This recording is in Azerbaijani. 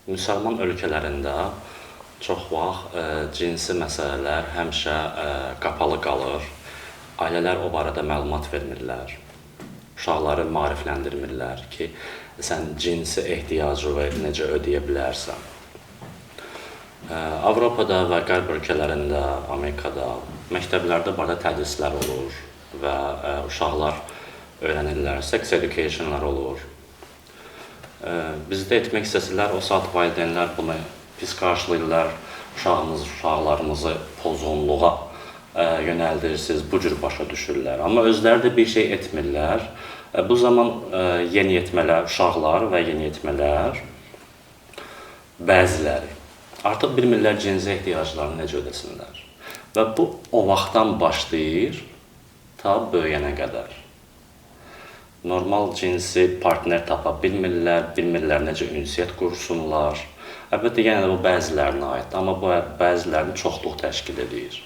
Müsəlman ölkələrində çox vaxt cinsi məsələlər həmişə qapalı qalır. Ailələr o barədə məlumat vermirlər. Uşaqları maarifləndirmirlər ki, sən cinsi ehtiyacını necə ödəyə bilərsən. Avropada və Qərb ölkələrində, Amerikada məktəblərdə bu barədə tədrislər olur və uşaqlar öyrənirlər, sex educationlar olur. Bizdə etmək istəsələr, o saat valideynlər bunu pis qarşılayırlar. Uşağımız, uşaqlarımızı pozğunluğa yönəldirsiniz, bu cür başa düşürlər. Amma özləri də bir şey etmirlər. Bu zaman yeniyetmələr, uşaqlar və yeniyetmələr bəziləri artıq bilmirlər cinsi ehtiyaclarını necə ödəsinlər. Və bu o vaxtdan başlayır ta böyüyənə qədər. Normal cinsi partner tapa bilmirlər, bilmirlər necə ünsiyyət qursunlar. Əlbəttə, yenə də bu bəzilərinə aiddir, amma bu bəzilərinin çoxluq təşkil edir.